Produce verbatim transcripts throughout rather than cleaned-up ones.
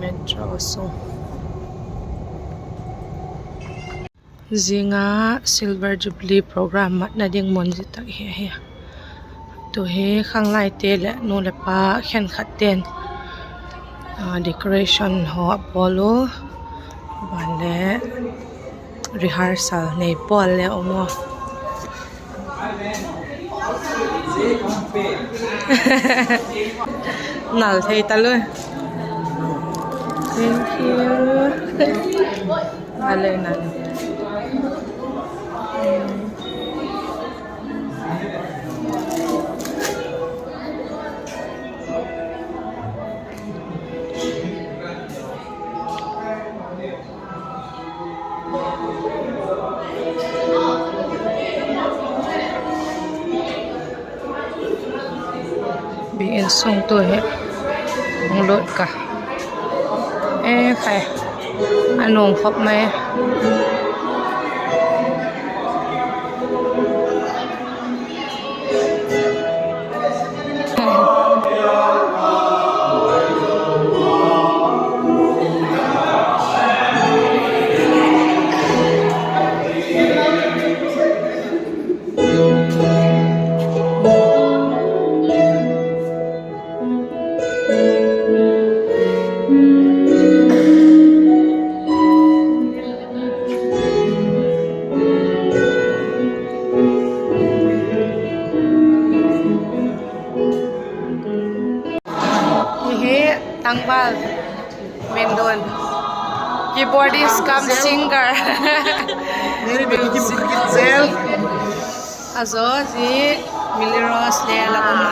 Metro sung. Zing a Silver Jubilee program matna ding mun zia tak hi ahi. Tu hi khanglaite leh nu leh pa khenkhatte'n decoration haw a bawl u. Ban leh rehearsal nei pawl le um u. Nal thei ta lui. Thank you. Nal le nal. Biakin sung tu hi hung lut ka. E khai, a nuam khop mai. Hi hi Tangval Mendon, keyboardist cum singer. A zo zi Milly Rose le la um a.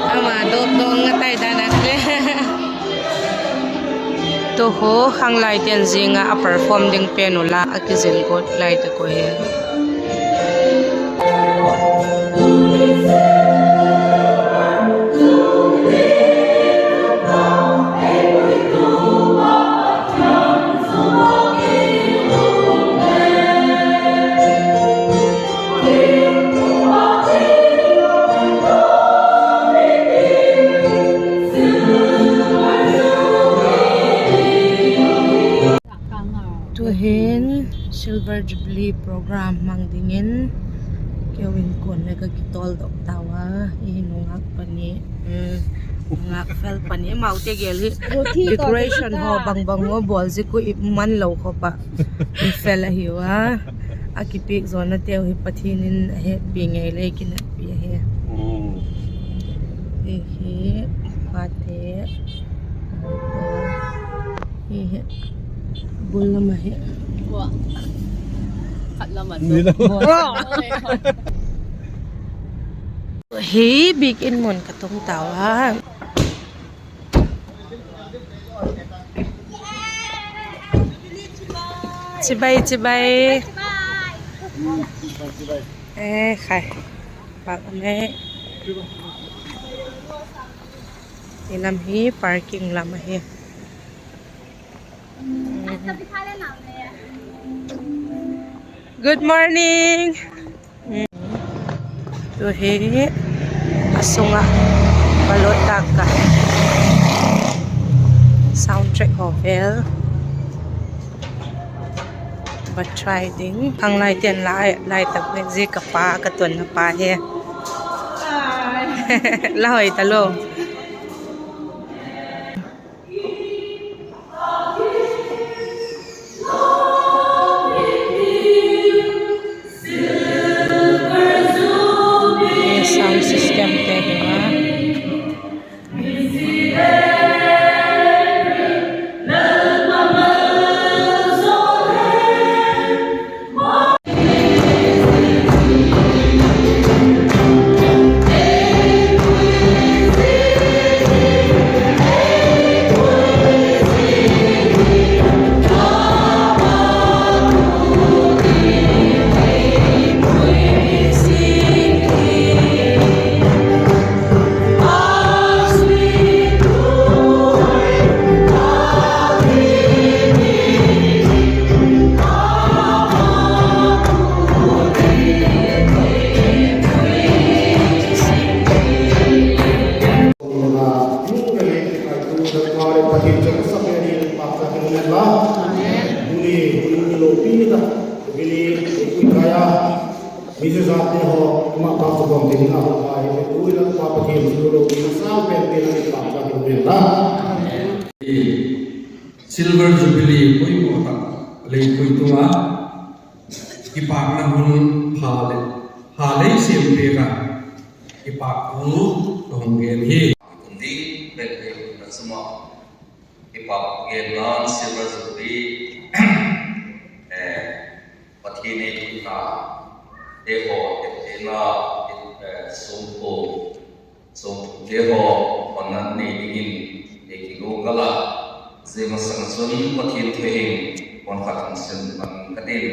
Ama dawp dawng a tai dan a le. Tu khu khanglaite'n zing a a perform ding pen uh la a kizil guat lai tak uh hi. Tu'hin Silver Jubilee program mang dingin keu inkuan le ka kitawldok tau a, i nungak pani, nungak fel pani, amaute gel hi decoration haw bangbang a bawl ziak uh i man lo khop ah i fel ahiu a. A kipiak zawnateu hi Pathian in a hetpi ngei le kineppi ahi. Hi hi, pate, hi hi, bul lam ahi. Hi biakin mun ka tung tau a. Chibai, chibai. E khai, bak ne. I lam hi parking lam ahi. Good morning. Tu hi a sung ah va lut tâk ka, sound check haw vel va try ding. Khanglaite'n la, lai tak le zia ka pa, ka tuanna pa hi. La hoi talo. Sound system te hi a. Pathian chu ka sak le ni pâk cha ka um hen la. Tuni hun lopi tak, tuni i kai a, mi zia zate haw, ama pâk cha bang ding a, a hi tu i la pa Pathian chu lopi na sâng pen pen a ni pâk cha ka um hen la. Silver Jubilee poimaw tak lei pui tung a, kipâkna hun pha le, pha lei siam pek a, kipâk thu ka hung gen hi. Kum ding bek ei na sum a, kipâk genna Silver Jubilee, eh, Pathian ei pui na, te haw, te, te na, eh, sum po, sum te haw, hon nan nei dingin, ei kiguat gal a, zia masang chun Pathian thu hin, hon khat hung sim mang ka tin.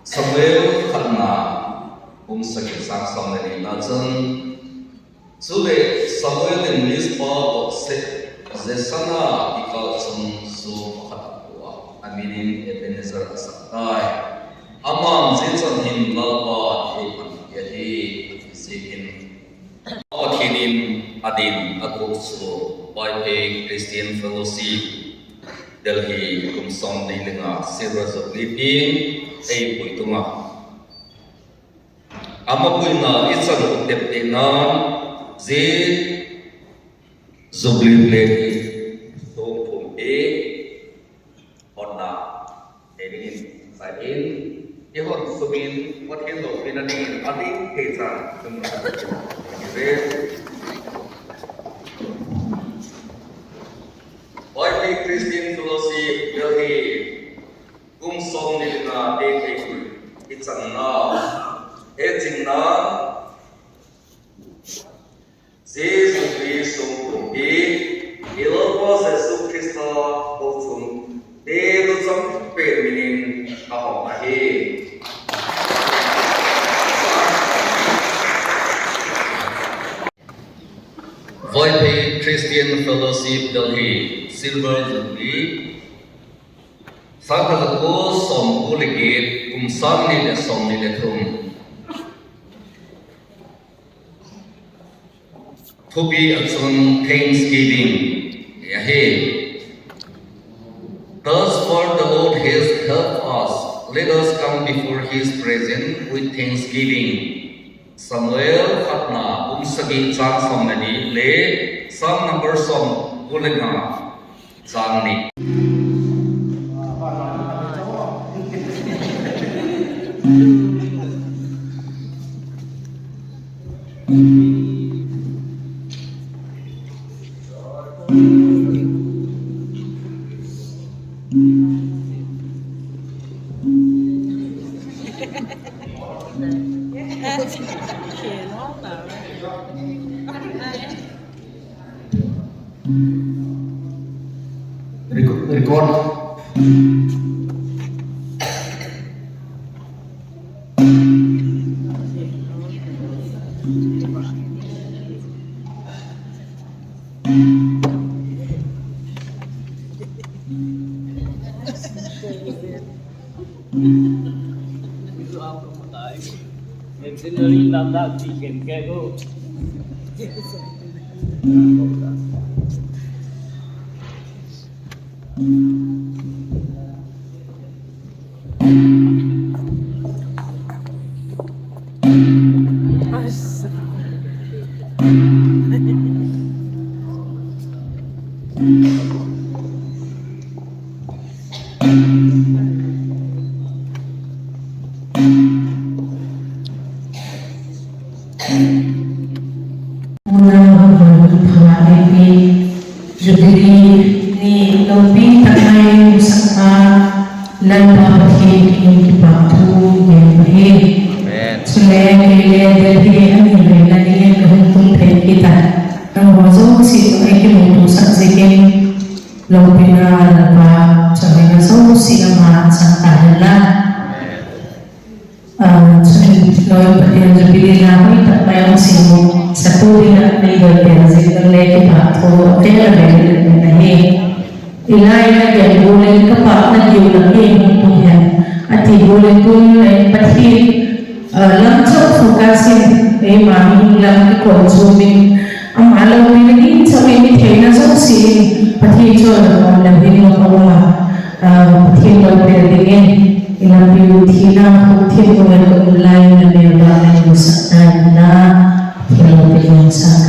Samuel khatna, bung sagi châng sawm le nina chun, chuleh Samuel in Mizpa dot seh, Jesana kikâl chun suang pakhat a pu a, a min in Ebenezer a sak tai. Ama'n zia chan hin Lalpa'n ei panpi ahi, a ti ziakin, Pathian in a din a guat chu Vaiphei Christian Fellowship, Delhi, kum sawmni le nga Silver Jubilee piang ei pui tung a. A mapuina i chan u teptena, zia Jubilee plate hi suang pumpi honna, ei dingin, sai in, i hon sung in Pathian lopina dingin a ding thei chan sum na hi ve. Vaiphei Christian Fellowship Delhi, kum sawmni le nga te ei pui, i channa, hetchinna, zia Jubilee suang pumpi, i Lalpa Jesu Khrista kochuam te luchang pen min in a hawm ahi. Vaiphei Christian Fellowship Delhi, Silver Jubilee, sâng khat za kua sawmkua le giat, kum sâng ni leh sawmni le thum. Thupi ah chun Thanksgiving ahi. Thus far the Lord has helped us. Let us come before his presence with thanksgiving. Samuel khatna bung sagi châng sawm le ni le Psalm number sawmkua le nga châng ni. Record, record. Unau hun pha ei pia, Jubilee ni lopi tak mai musak a, Lalpa Pathian kiang in kipak thu gen ahi. Chule kei le Delhi a ni veina dingin ka hung tung thei kit a, nanghaw zosia tawh ei kimutuasak ziakin, lopina Lalpa chawina zosia ama chang ta hen la. Chun, lawi Pathian Jubilee la hoi tak mai a hung siam satu ding ah ei doi pen zing dang le kipak thu a vel a vel in a gen ahi. I la in a gen gual in ka pâkna diu lam ei hung tung hen a ti gual in tun le Pathian lam chau focus in eima mihing lam kikochuam in Ama lopi ding in chami mi theina zosia in Pathian chu a la pawm leu hin a um a, Pathian lopi dingin i lampi thina, Pathian um lai in a neu dan in i sak dan in a, Pathian lopi ding in sak.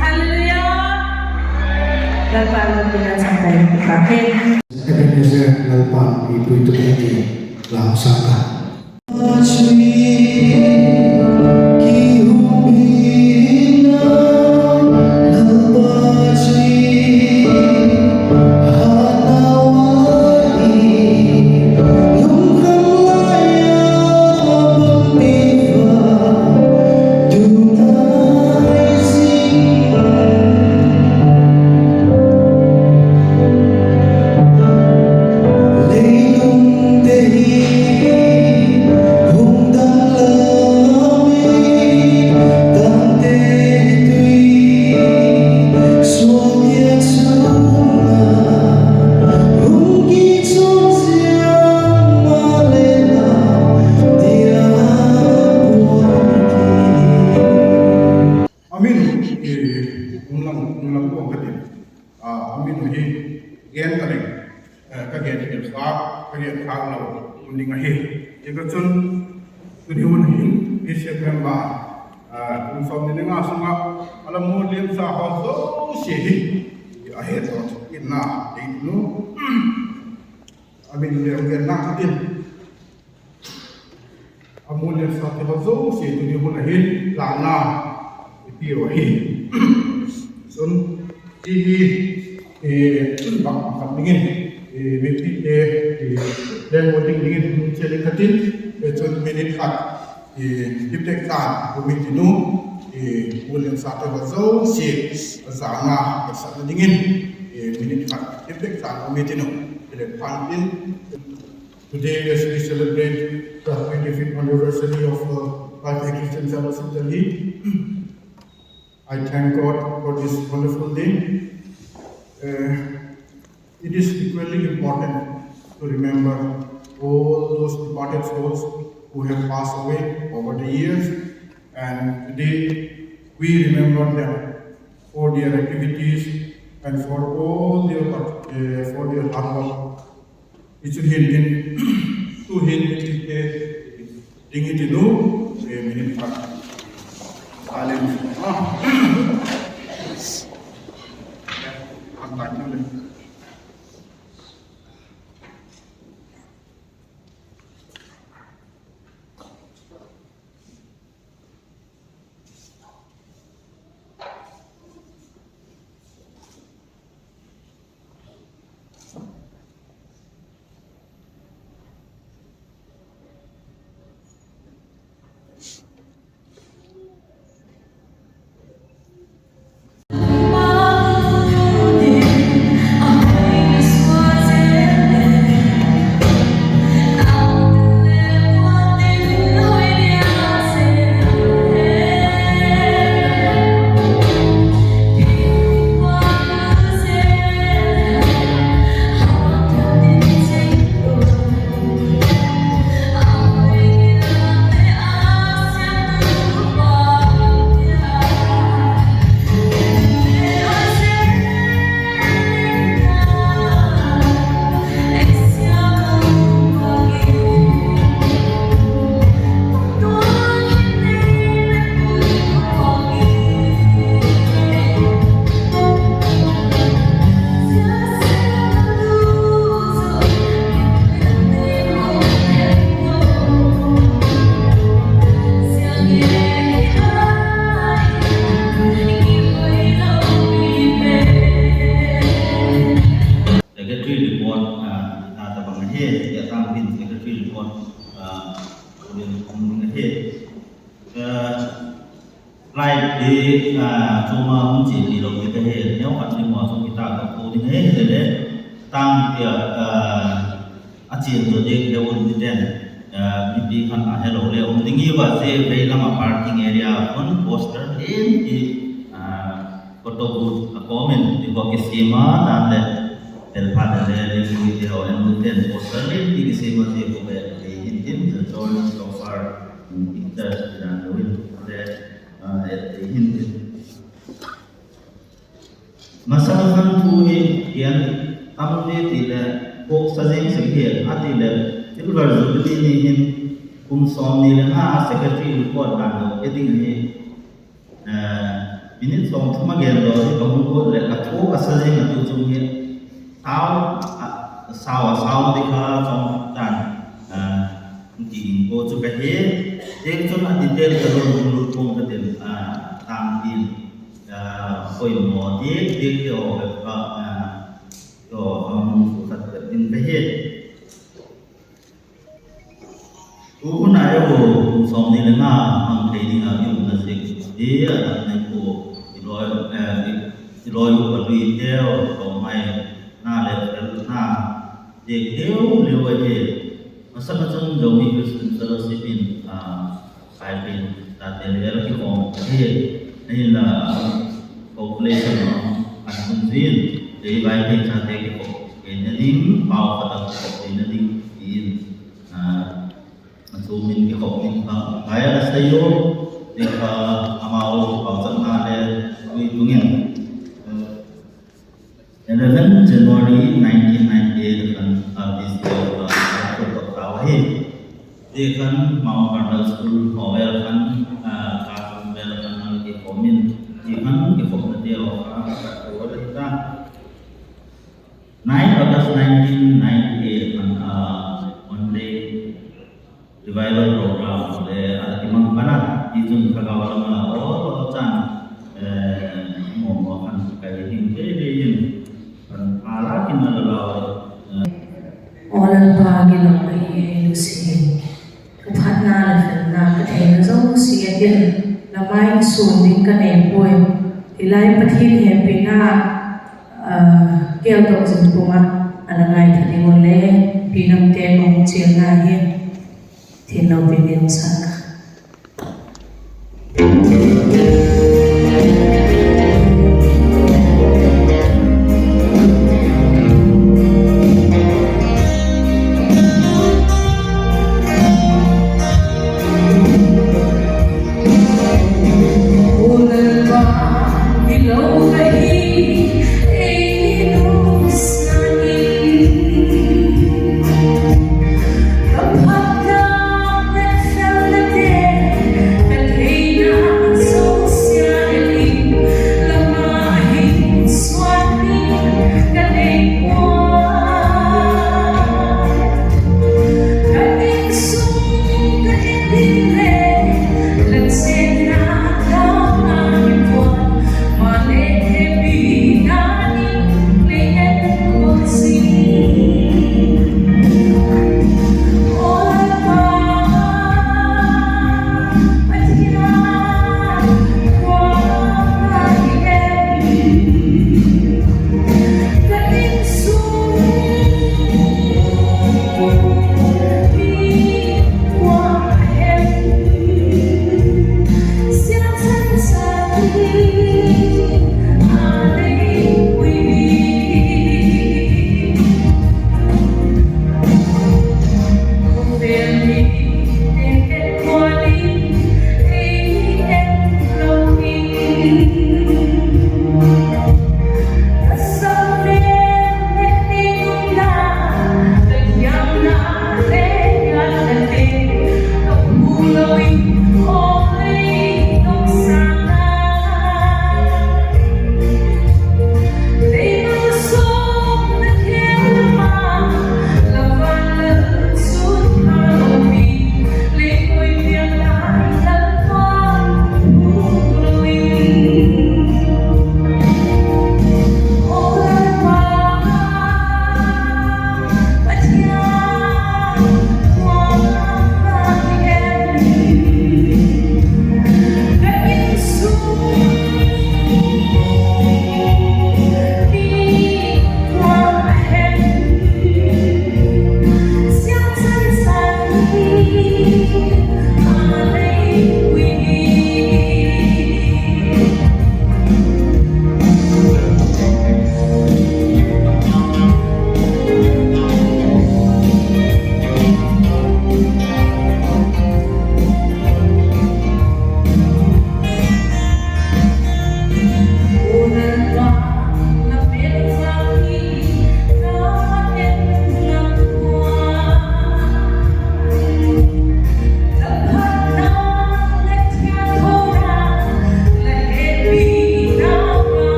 Hallelujah. Lalpa lopina chang tai pa ke. Ebenezer, Lalpa'n ei puitu e ti la sa ta. A min, eh, um lang, um lang ko ka ti. Ah, a min hi gen ka ding, eh, ka gen ding kha, ka gen kha lo, um ding ahi. Hi ka chun, tuni hun hin, hi September, ah, kum sawmni le nga sung ah, a la mu liam sa haw zosia hi, a het lo, in na, ei nu. A min le um gen na ka tin. A mual lian sate haw zosia tuni hun a hin lâkna i piu ahi. Chun, ti hi, eh, bang khat dingin, eh, mipite, eh, leng ding dingin hung chia ding ka tin, eh, chun minute khat, eh, i pek tan, committee nu, eh, mual lian sate haw zosia, a zana, a sakna dingin, eh, minute khat i pek tan, committee nu, i le phan tin, Today, as we celebrate the twenty-fifth anniversary of, uh, Vaiphei Christian Fellowship Delhi, I thank God for this wonderful day. Uh, it is equally important to remember all those departed souls who have passed away over the years, and today we remember them for their activities and for all their, uh, for their hard work. I chu hin tin, tu hin i ti te, ding i ti nu, eh, minute khat. Silence. Ah. Kan tai tu le. Secretary report, ah, a tabang ahi, a tang hin secretary report, ah, rin kum ding ahi. Ah, slide hi, ah, chuma hung chia ti lo ding ahi, neu khat ding ma chung kita ka ko ding ahi, le le, tang tia, ah, a chia zo ding le un ni ten, ah, mipi khan a helo le um ding i va zia vei lam a parking area hun poster in i, ah, photo booth a kawm in i va kisima dan le, tel phat le le, ling ui te ho en u ten poster in i kisima zia ko ve, i hin tin, the joy so far, in pictures i dan lo in, le, ah, i hin tin. Masang khan thu hi kian tam ni ti le, pok sa zing sek hi a ti le, Silver Jubilee ni hin kum sawm ni le nga a secretary report dan lo e ding hi, eh, minute sawm thum a gen lo hi ka hung kawt le, ka thu a sa zing a tu chung hi, tau, a, sau a sau ti kha chawm dan, eh, ki ging ko chu ka hi, tek chun a detail ka lo hung lut kawm ka tin, eh, tang tin. Ah, poimaw diak diak te haw bep kha, ah, te haw kha hung sukhat bep ding ka hi. Tu hun a e u, kum sawm ni le nga mang thei ding a i umna ziak hi a dang nei pua, i lawi, eh, i, i lawi u ka lui teu, ka mai na le fel na, diak diak leu ahi. Masang a chun Zomi Christian Fellowship in, ah, Vaiphei chate le a kikhawm ahi, ahinla population a hun zin, ei Vaiphei chate kikhop theina ding, pau khat a kikhop theina ding, ti in, ah, a chu min kikhop ding kha, ngai a la sei u, ti kha amau pauchapna le, tui tung in, eh, Eleven January nineteen ninety-eight khan, ah, this year, ah, a thot tau ahi. Ti khan Mount Carmel School haw vel khan, ah, classroom vel khan a la kikhawm in, ti khan kikhopna te haw kha, ah, ka thot ahi ta. Nine August nineteen ninety-eight khan, ah, one day, Revival program le a la kimang pan a, tichun thagau lam a awl awl chan, eh, mawmaw khan kai ding te te in, pan a la kin la la, eh. Aw Lalpa, gilo ahi ei Lucy. Thuphatna leh felna ka theina zosia ding, la mai in sûn ding ka nei puai. Hilai Pathian hepina, ah, kêl tawh zing pum ah a la ngaitha ding u le, pi namte ka hung chialna hi thin lo pi ding sa ka.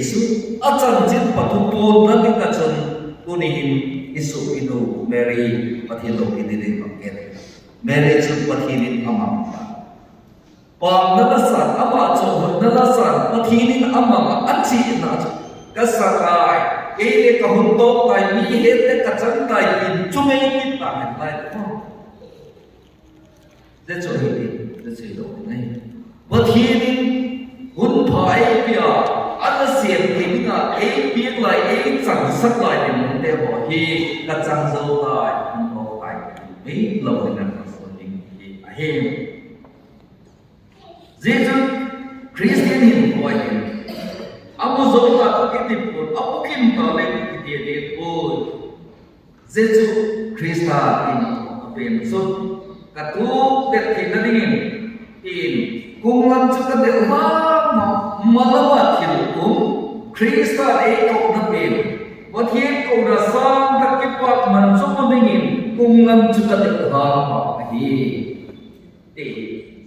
chu a chanchin pathu puanna ding ah chun tuni hin i suapinu Mary Pathian lo i ti ding a gen. Mary chu Pathian in a mang ta. Pâkna la san, ama chawihoi na la san, Pathian in a mang ah a chiana chu, ka sa tai, kei le ka hun tawk tai, mi het le ka chang tai, tin chu ngei kit ta hen lai. Zia chu ahi ti, zia chu lo nei. Pathian in hun pha ei pia, a nasêm thei ding ah ei piak lai, ei changsak lai ding mun te haw hi, ka chang zo tai, hun tawk tai, ei lo ding ah ka sawt ding hi ahi. Zia chun Khristian hinkhua hin a mu zo ta tawh kiti pua'n, a bukim ta le kiti ding pua'n. Zia chu Khrista in a pen chu ka tuak det theina dingin, in, kung lam chu ka del hlam hlam, malam a thil um, Khrista ei kona pen, Pathian kona sâng tak kipâkman chu mu dingin kung lam chu ka del hlam hlam ahi, ti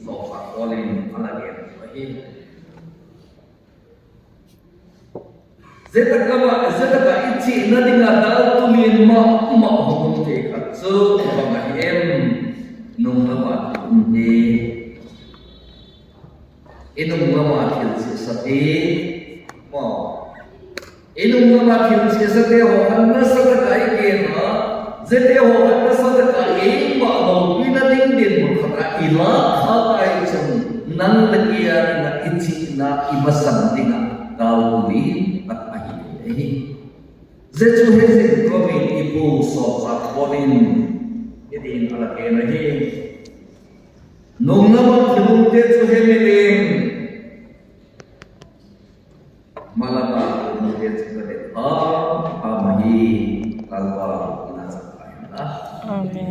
Sawlchâk Paul in a la gen ahi. Zia tak lam ah, zia tak ah i chiana ding ah dâl tu lian ma ma hung um thei khat chu bang ahi em? Nung lam ah thil um hi, i nung lam ah thil chiasate, ma, i nung lam ah thil chiasate haw khan nasa tak ah i gen a, ziate haw khan nasa tak ah eima lopina ding dinmun khat ah i lâk kha tai chun, nang le kei a ding ah i chiana i masan ding ah dâl tu lian tak ahi thei ahi. Zia chu hezing kawm in i pu Sawlchâk Paul in hiti in a la gen ahi. Nung lam ah thil umte chu hem in, malam ah thil umte chu ka del hlam hlam ahi. Lalpa in a chang ta hen la. Amen.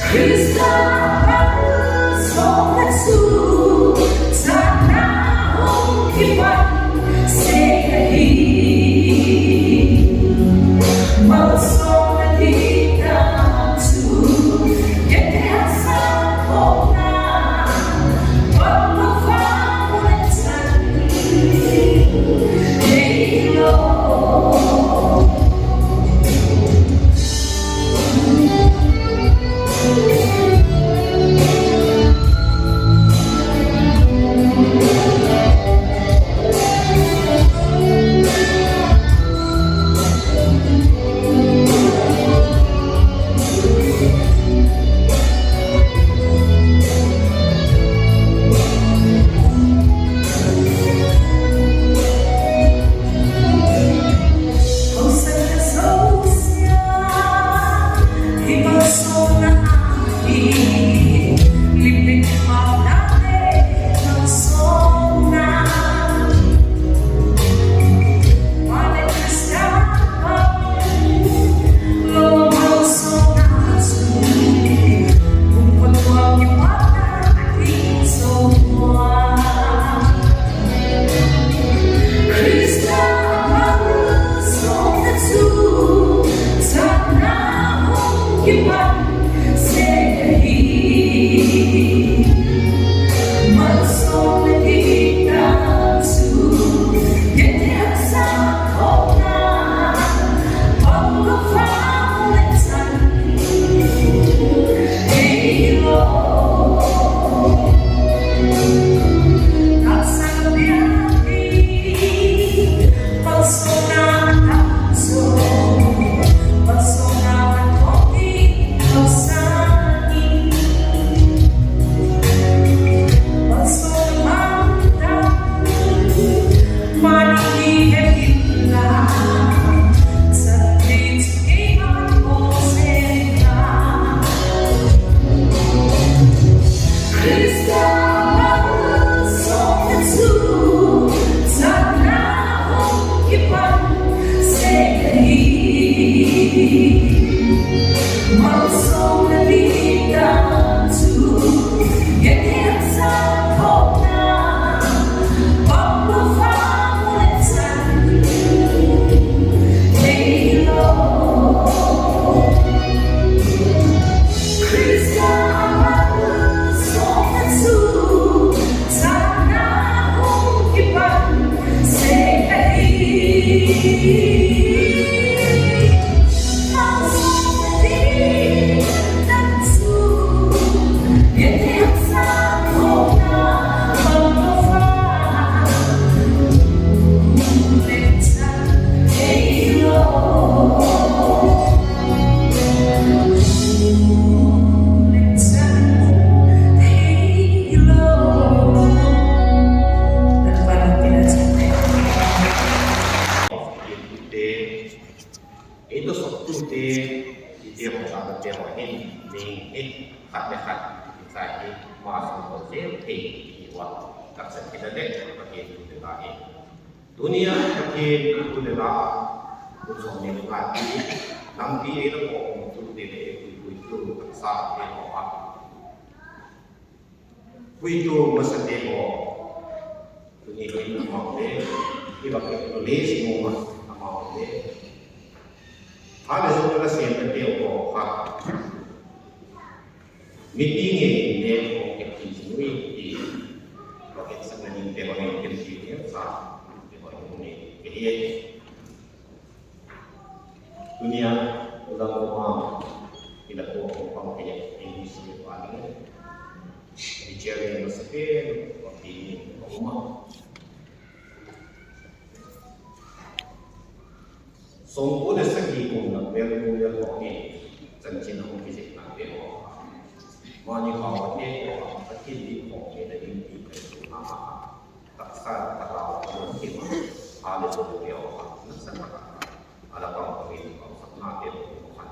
Khrista a malsawmna chu chatna hung kipan sek ahi. Malsawmna ding dan chu, Tute, i te haw, chate haw hin, ding hi, khat le khat, i chai hi, ma sung ko zel thei hi ua, taksa thil a le, Pathian thu le la hi. Tuni a Pathian thu le la, tu sawm ni le nga ti, lampi ei la ko, tute le ei pui pui tu, taksa te haw a. Puitu masate haw, tuni hin amau le, i va acknowledge nuam a, amau le, ha le zong la siam na te haw kha, meeting e ne haw ke ti zui ti, va ke sa na ning te haw ne ke ti ne sa, te haw ne ke hi. Tuni a, u dang ko ma, i la ko ko pang ke, A B C pa ni, i chairman masate, pa ti ni, ko ma. Sawmkua le sagi kum lak vel kum vel haw ni, chanchin a hung kizikna te haw. Mani haw te haw, a thil ding haw te la ding ti ka ti ma ma. Taksa thagau a hung kima, a le zo te haw, na sa thagau. A la pang pang in pang sakna te haw khan.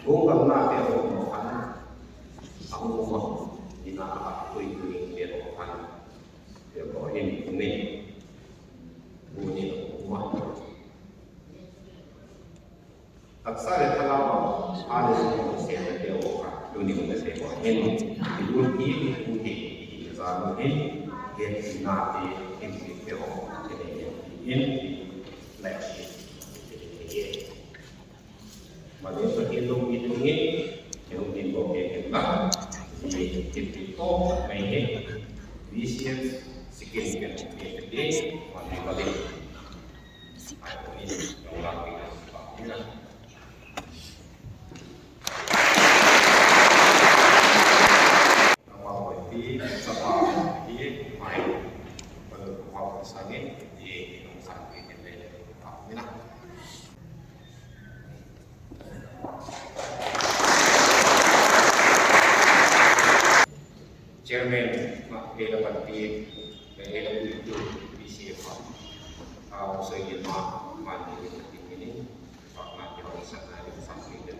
Gumgamna te haw khan. A hung kima, ina a khat tui tui te haw khan. Te haw in kumin. Buni a hung kima. Taksa le thagau a, a le zo te haw khan. Tuni hun te haw hin. Buni, buni, buni, buni, buni, buni, buni, buni, buni, buni, buni, Mani Pathian lung i tung in, i hung tin ko ke ke ka, i tin tin ko mai he, V C F sikin ke ke ke, mani mani. Ai ko in, nong lang ki ka, pa, ina. Nangma hoi ti, sapa hoi ti, mai. Palu ko hoi sangin, ti, nong sang ti, ti, ti, ti, ti, ti, ti, Chairman, ma, ei la panpi, ei la puitu, B C F, a, soi ni ma, ma ni ti ni ni, pa na ti hoi sa na ni sa ni ni.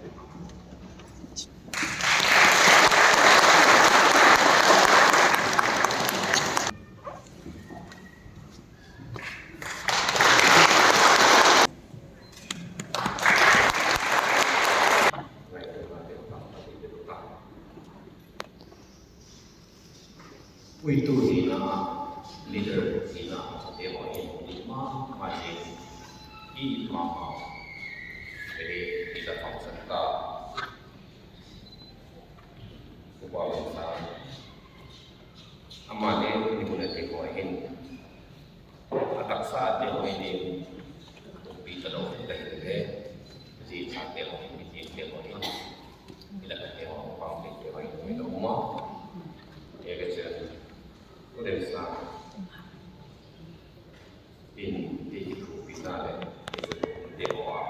Puitu hina, leader hina, te haw hi, ma, ma, i, i, ma, ma, i, i, i, ta, pang, sa, ta. Upa, sa. Ama le, ni, ni, te haw hin. A taksa te haw hi, pi ta lo, ka hin le, zi sa te haw hi, ti te haw hi. I la ka te haw, pang te te haw hi, mi lo ma. E ka chen. U den sa. Tin, ti ki thu pi ta le, ti ki thu te haw a.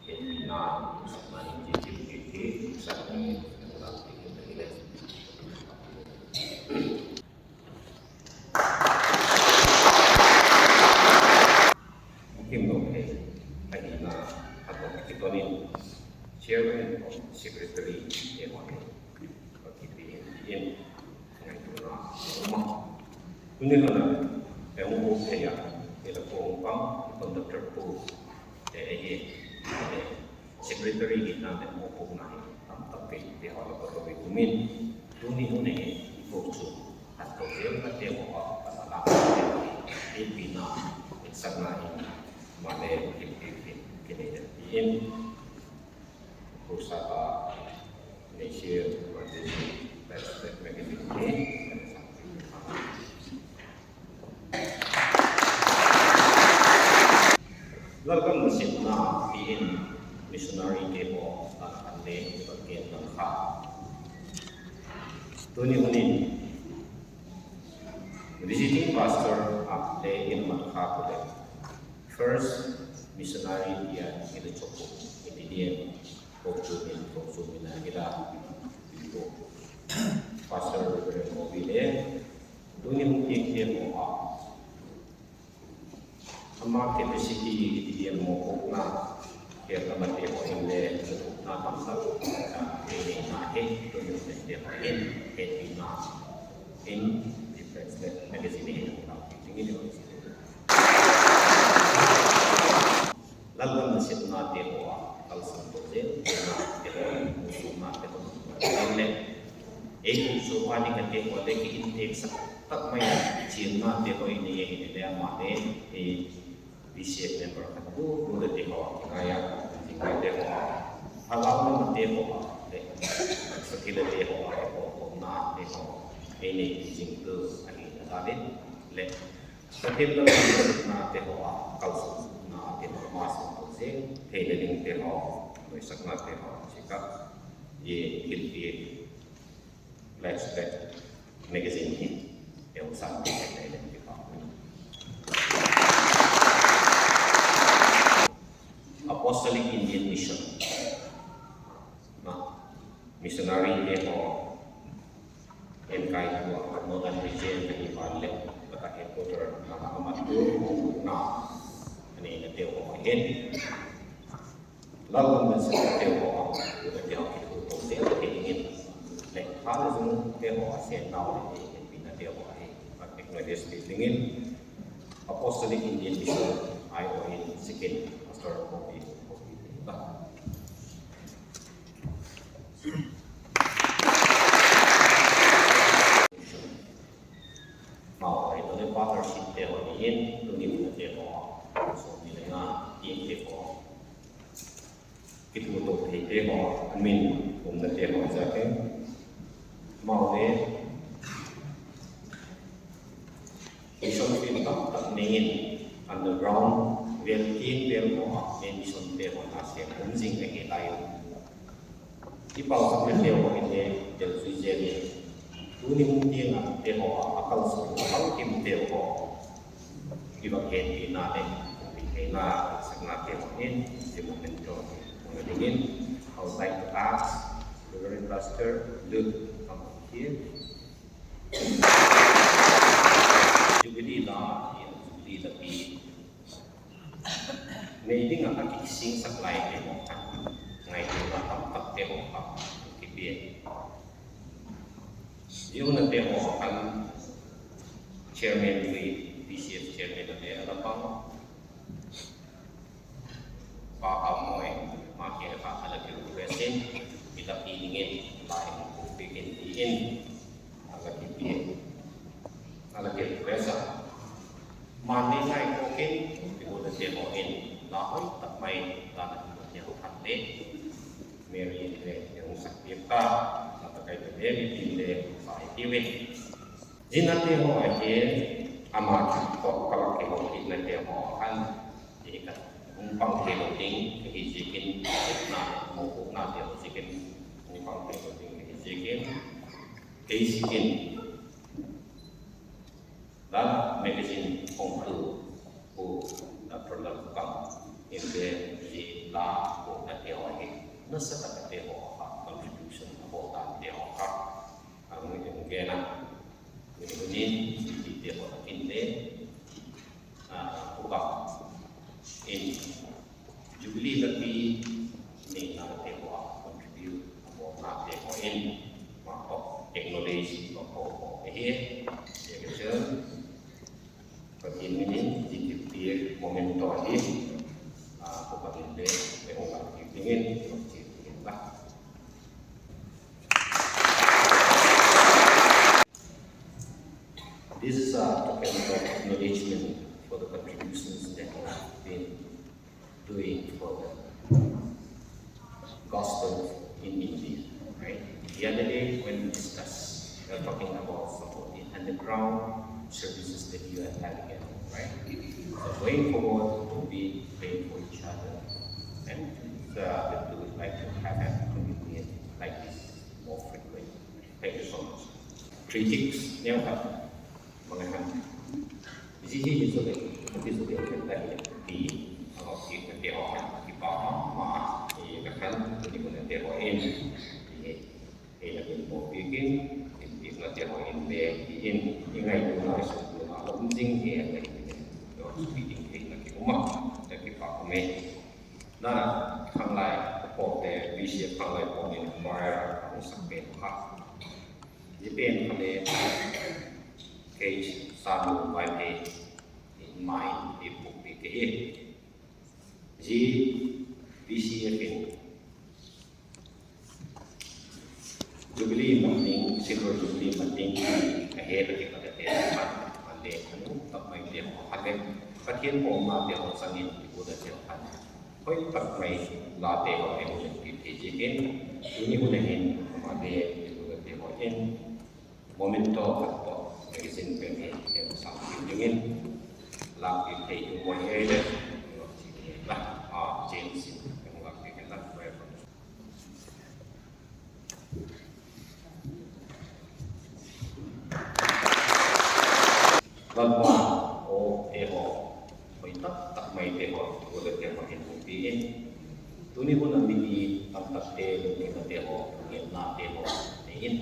Ke pi na, sa na, ti ki, ti ki, sa na, ti ki, ti ki, ti ki, ti ki. Kim lo thei, a hina, a tawh ki ton in, chairman, secretary, te haw hi, a kipi in, in, ngaituana a um a. Tuni hun a, e hung bûk thei a, e la kawng pang, conductor pu, e, e hi, e, Secretary hina le mawpuakna hi tam tak kei te haw la ka to i kum in, tuni hun a hin i kochuam a to zel na te haw a, a la te haw hi, ei pina, ei sakna hi, ma le, ei, ei, ei, kinei den ti in, Pu Sapa, Neisi, Evangelist, Pastor, Magazine, hi, Lalgam nasepna ti in missionary te haw a kan le i va gen dang kha. Tuni hun in visiting pastor a le in man kha ku le first missionary ti a i le chok ku i ti diam ko chu min ko chu min a i la i ko pastor Reverend Mobi le tuni hun ti ti mo a Ama capacity i ti diam mawpuakna, Lamate haw in le, na tamtak, a, ei neina hi, tuni hun te haw in, hepina in, difference le, magazine hi, na tamtak ding in, Lalgam nasepnate haw a kalsuan to zel, na te haw, musuaknate haw, le, ei kum suak a ding a te haw, le ki in teksak tak mai a, chiamnate haw i nei ahi le, ama le, ei, V C F member khat tu, tu le te haw, ngai a, zing te haw, thagau lam a te haw, le, sakil a te haw, e haw, haw, na te haw, ei nei zing tu, ahi na ta le, le, Pathian lam a nasepnate haw a kalsuannate haw, ma sung to zel theina dingte haw, nuisaknate haw, si ka, i thilpiak, Black Spec magazine hi, e hung san ti thei le kipak. Apostolic Indian Mission, na, missionary te haw, enkaitua Northern Region ahi ban le, baka headquarter na a mat tu, na, ani na teu haw ahin. Lalgam nasepnate haw, tu na teu haw, tu to zel ahi dingin. Le, tha le zung te haw a sen nau le, e, hepina te haw ahi, acknowledge ti dingin. Apostolic Indian Mission, I O in, second, Pastor Kopi, Kopi, ta. Mau ai to le partnership te haw ni in, tuni hun te haw, so ni le nga, team te haw. Kithuto thei te haw, a min umna te haw za ke. Mau le, mission field tam tak nei in, underground, vel tin vel haw a, mission te haw na se, um zing ahi lai. I pauchapna te haw in le, del zui zel in. Tuni hun tiang a te haw a, a kalsuan, a kalkim te haw. I va khen tina le, i theina, sakna te haw in, i moment to, hung a dingin, I would like to ask Reverend Pastor Luke to come up here. Jubilee la, Jubilee la pi. Nei ding ah a kisingsak lai te haw khan, ngaituana tam tak te haw kha, kipia. Zia hun a te haw khan, chairman lui, V C F chairman a le a la pang. Pa Kammawi, ma kiang kha a la kirequest in, i la pi dingin, la in ko pi kin ti in, a la kipia. A la kirequest a. Mani ngai ko kin, ti ko la te haw in, la hoi tak mai, la na ko te haw khan le. Mary in le, i hung sak piak ta, la ta kai ta le, mi tin le, sa i ti ve. Zia na te haw ahi, ama chu tawh ka la kihou kit na te haw khan, ti ka hung pang thei lo ding ka hi ziakin, na, mawpuakna te haw ziakin, hung pang thei lo ding ka hi ziakin, kei ziakin, la magazine hongtu, Pu Doctor Lalkam, in le, zia la puakna te haw hi, nasa tak a te haw kha, contribution a bawl dan te haw kha, a hung in gen a, tuni hun in, zia ti te haw tak in le, a, Pu Kam in, Jubilee la pi, neina te haw a contribute a bawlnate haw in, ma tawh acknowledge a bawl haw ahi, zia ka chu, Pathian min in, zia ti pi moment tawh hi, a, Pu Kam in le, le hung a ti dingin, ti ding la. This is a token of acknowledgement for the contributions that have been doing for the gospel in India, right? The other day when we discussed, we were talking about some of the underground services that you are having at home, right? So going forward, we'll be praying for each other and, uh, we would like to have a communion like this more frequently. Thank you so much. Critics neu khat bang a han, zia hi hi zo le, hi zo le, kan ta hi ti, a hawk ti kan te haw khan kipak ma ma, i ka khan, tuni hun a te haw in, i, i la kin bawlpiak in, in piakna te haw in le, i in, i ngaituana, i sungtuana, a um zing hi a, i in, i hawk ti ding hi na ki um a, na kipak um e. Na, Khanglai pawlte, V C F Khanglai pawl in choir a hung sak pen kha, zia pen kha le K H Sannu Vaiphei in mai i pukpi ke hi. Zia V C F in Jubilee mat ding, Silver Jubilee mat ding a het a, kipat a te khan, a le a nuam tak maite haw khan le, Pathian pawlmate haw chang in i guat a cheu khan, hoi tak mai late haw ei hung pi thei ziakin, tuni hun a hin ama le i guat a te haw in, memento khat tawh magazine pen hi ei sâng piak dingin, lâkpiak thei i um ahi leh, chi ni la, a, James in ei lâkpiak inla, Lalpa, awte haw, hoi tak tak maite haw, guat a te haw hin hung pi in, tuni hun a mipi tamtakte lungthimnate haw, thungetnate haw nei in,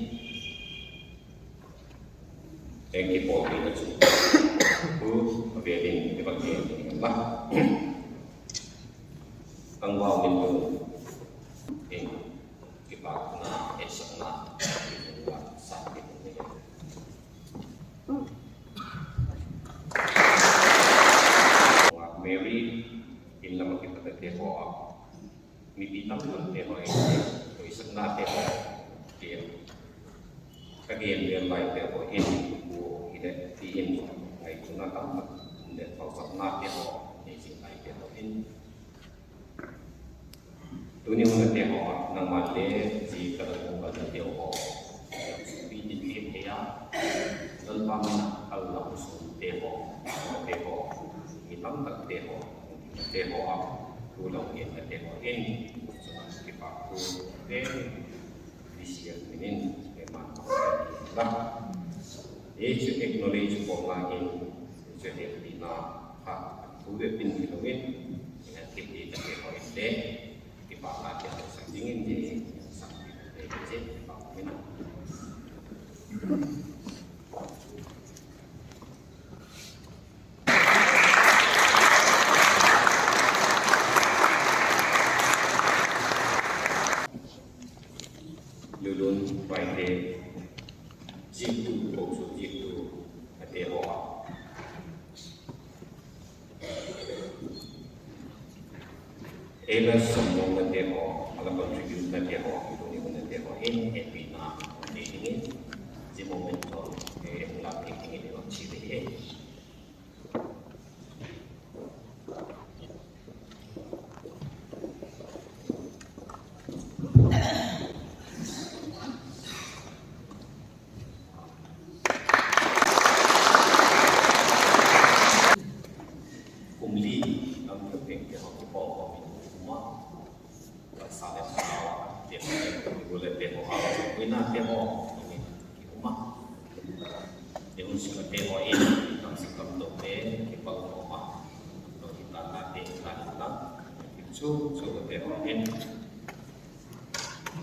ei kipawlpina chu tu a vêl in i va gen ding inla, tangval min tu in kipâkna, etsakna, sa ding ahi. Mary in lam a kipat a te haw a, mipi tamtakte haw in, doisaknate haw, ka gen vêl laite haw in, bu hi le ti in, ngaituana tamtak um leh pauchapnate haw nei zing laite haw in, tuni hun a te haw a, nangma le zia ka la hung kalnate haw, pi tin pi thei a, Lalpa min a kal lam sunte haw, te haw, mi tamtakte haw, te haw a, tu lo ngenate haw in, chun kipâk thu te, V C F min in, ei man la. Ei chu acknowledge bawlna in, chu hepina kha, thu ve pin hilo in, thip ti tak te haw in le, kipâkna te haw sak dingin ti, sak ti te, kipâk min a. Lulun Vaiphei, ziktu, kochuam ziktu, a te haw a, ei la sawmdawng nate haw, a la contribute nate haw, tuni hun a te haw in hepina nei dingin, zia moment haw, ei hung lâk dingin i va chial ahi. Kum li lam thil pengte haw kipawl haw min um a, sa le sa a, te haw, i gual le te haw a, uinate haw, i min ki um a. I hun sung a te haw in, tam sak tam to te, kipal haw a, lo hi ta na te, ta hi ta, chu chu te haw in,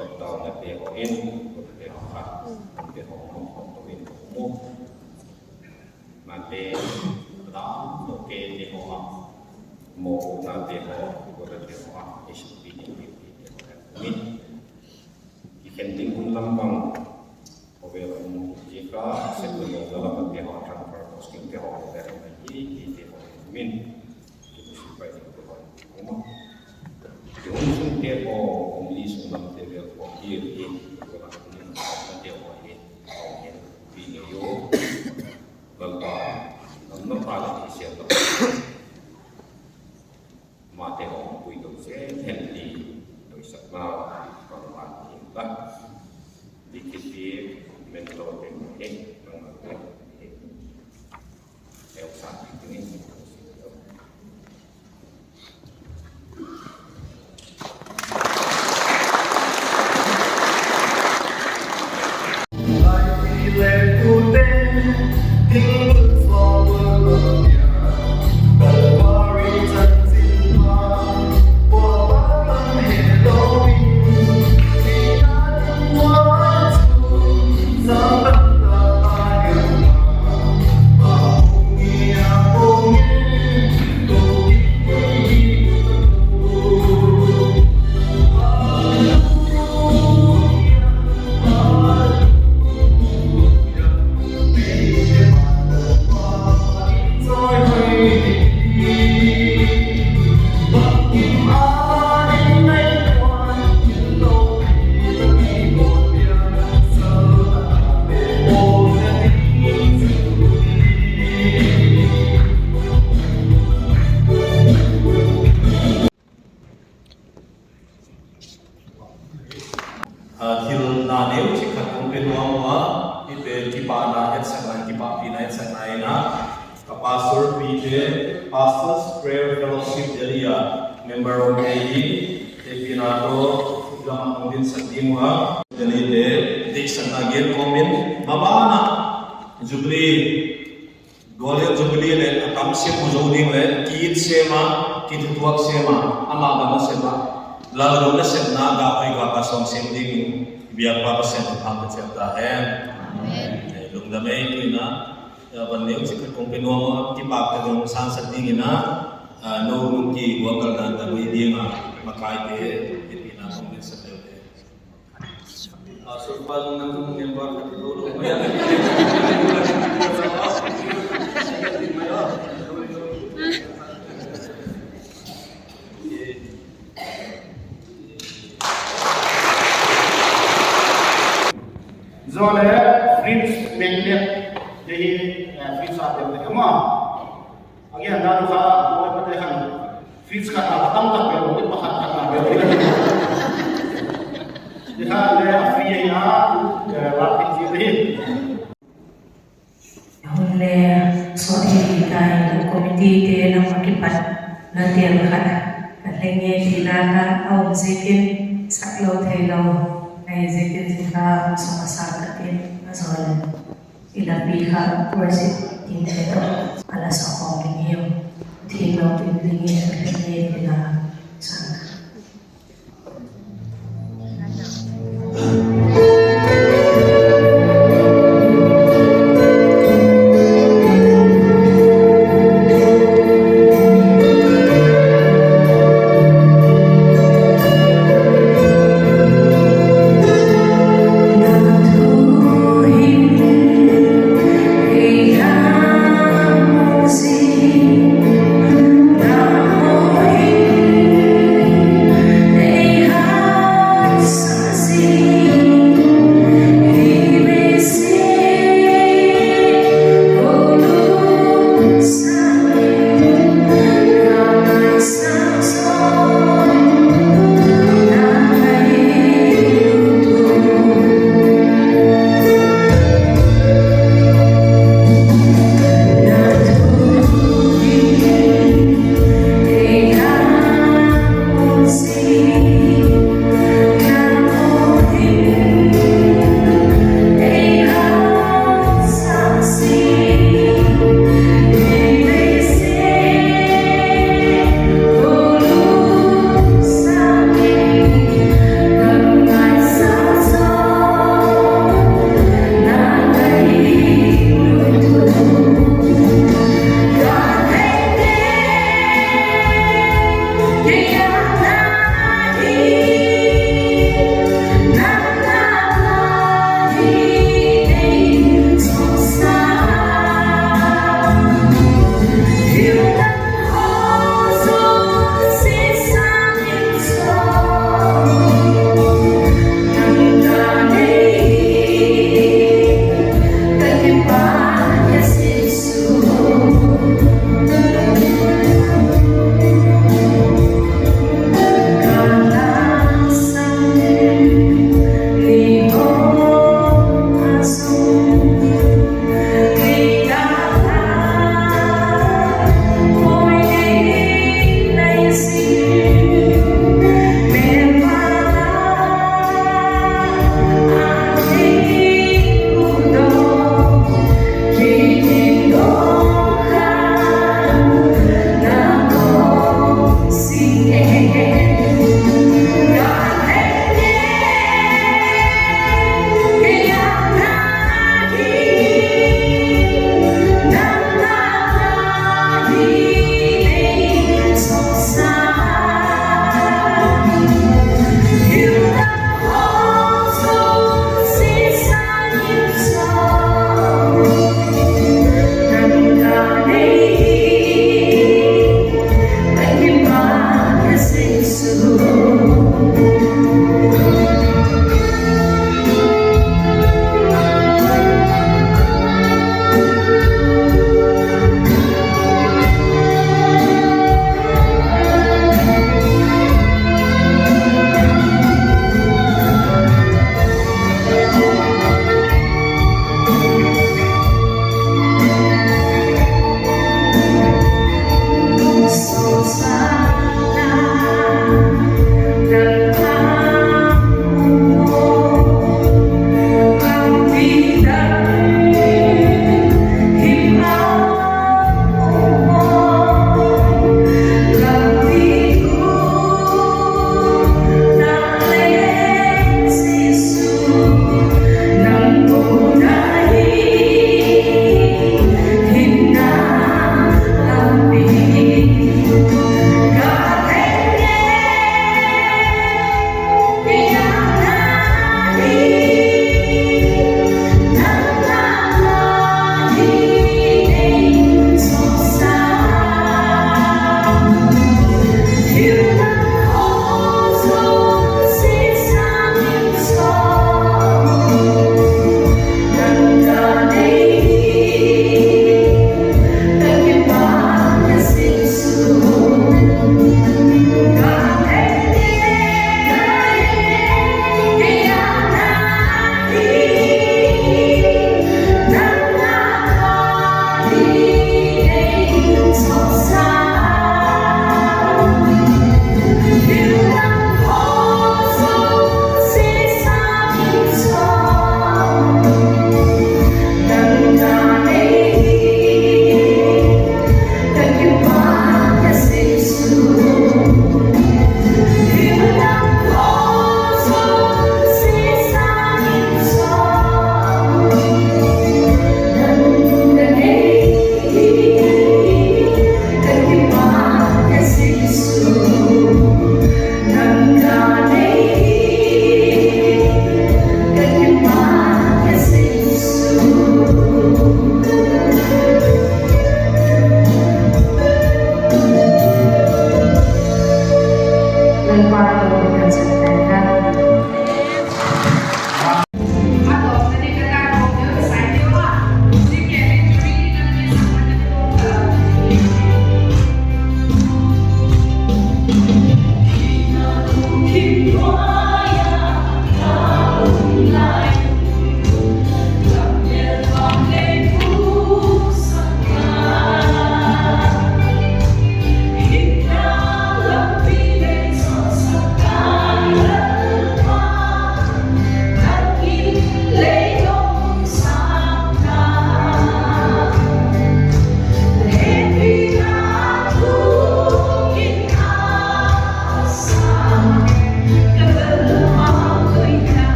lockdown a te haw in, te haw kha, te haw mawng hawng to in, mu. Mate, da, lo ke te haw a, mawng na te haw, ko da te haw a, i suk pi ni pi te haw a, mi. I khen ding hun lam bang, khawvel um zia kha, sep lo lo la lam te haw, transfer posting te haw, le hi hi te haw, min. Ki sipai ding te haw, um a. Ki hun sung te haw, um li sung lam te vel haw, hi hi, ko la, um li na te haw hi, haw hi, pi ni yo. Lalpa, nam na pa la ki sial la. Mate haw puitu se, hen ti, doisakna, pangman ti ta. Dikit ti, men lo te, he, pangman te, he. Eu sa ti ni. Thil na neu chi khat kong pe nuam ua, i pe kipâkna etsakna, kipâkpina etsakna in a, ka pastor pite, Pastors Prayer Fellowship Delhi a member um te hi, hepina tawh i gam ah hung dinsak ding ua, Delhi te deisakna gen kawm in, maban ah Jubilee, Golden Jubilee leh a tam sep u zo ding leh ki-it sêm a, kithutuak sêm a, ama gam nasep ah, Lalgam nasepna ga hoi ga ka sawm sêm dingin, biakpa Pasian in thangpawi chiat ta hen. Lungdam ei. Tu'n a, van neu chi khat kong pe nuam a, kipâk ka dong sânsak dingin a, no nung ki guanggal dan ta gui ding a, makaite, hepina kong dinsak leu te. Zawle, fridge magnet te hi, fridge a tel te kha ma. A gen dan kha, a pate khan fridge khat a tam tak bel, pakhat khat a bel. Ti kha le a free a, la ti ti hi. Hun le sawt hi tai, committee te lam ah kipat la tel khat ka leng e ti la kha a um ziakin sak lo thei lo ahi ziakin zia kha sawt a sak ka tin a zaw le i la pi kha worship team te tawh a la sakhawm ding hiu. Thilo tin ding in ka leng e ti la sak.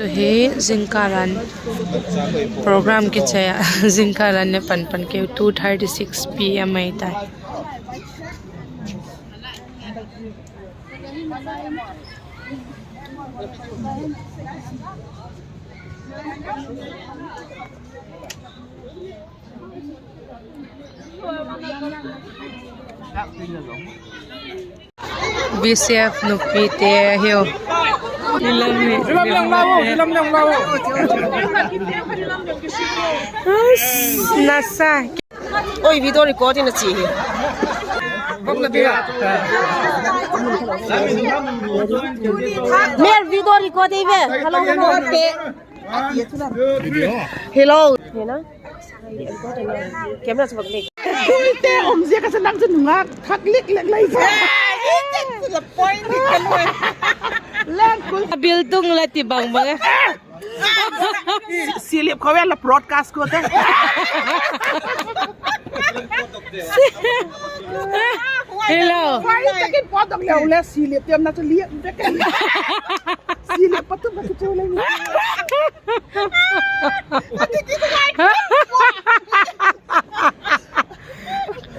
Hi zingkal an program kichai a, zingkal an ne pan pan keu, two thirty six P M ahi tai. V C F nupite hiu. Nasa. Oi, video record in a chi hi. Mel video record ei ve. Hello, hello. Hello. Camera chu bak lek. Tuite um zia ka sa nang chu nungak thak lek lek lai sa. A bil tung la ti bang bang e. Silip khawvel la broadcast ko te. Hello. Takin pot dok leu le silip tem na chu liam vek. Silip patu patu chu le.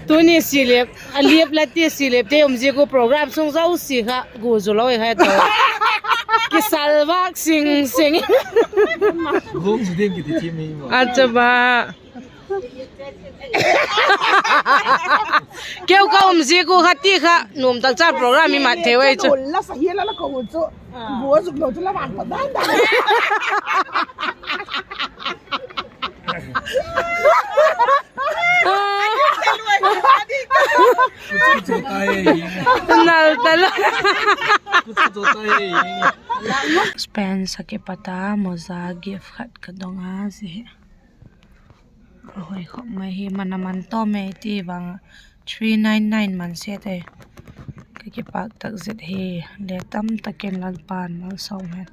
Tuni silip, a liap la ti silipte um ziak u program sung zosia kha gu zu lo i kha to. Kisalvâk sing sing. Acha ba. Keu ka um ziak u kha ti kha nuam tak cha program i mat thei ai chu. La sa hi la la ko chu. Gu zuk lo chu la vang pa dan dan. Nal ta lo. Spence a kipat a moza gift khat ka dong a, zia hi a hoi khop mai hi, man a man tawm ei ti vang three nine nine man se te. Ka kipak tak zet hi, le tam takin Lalpa'n malsawm hen.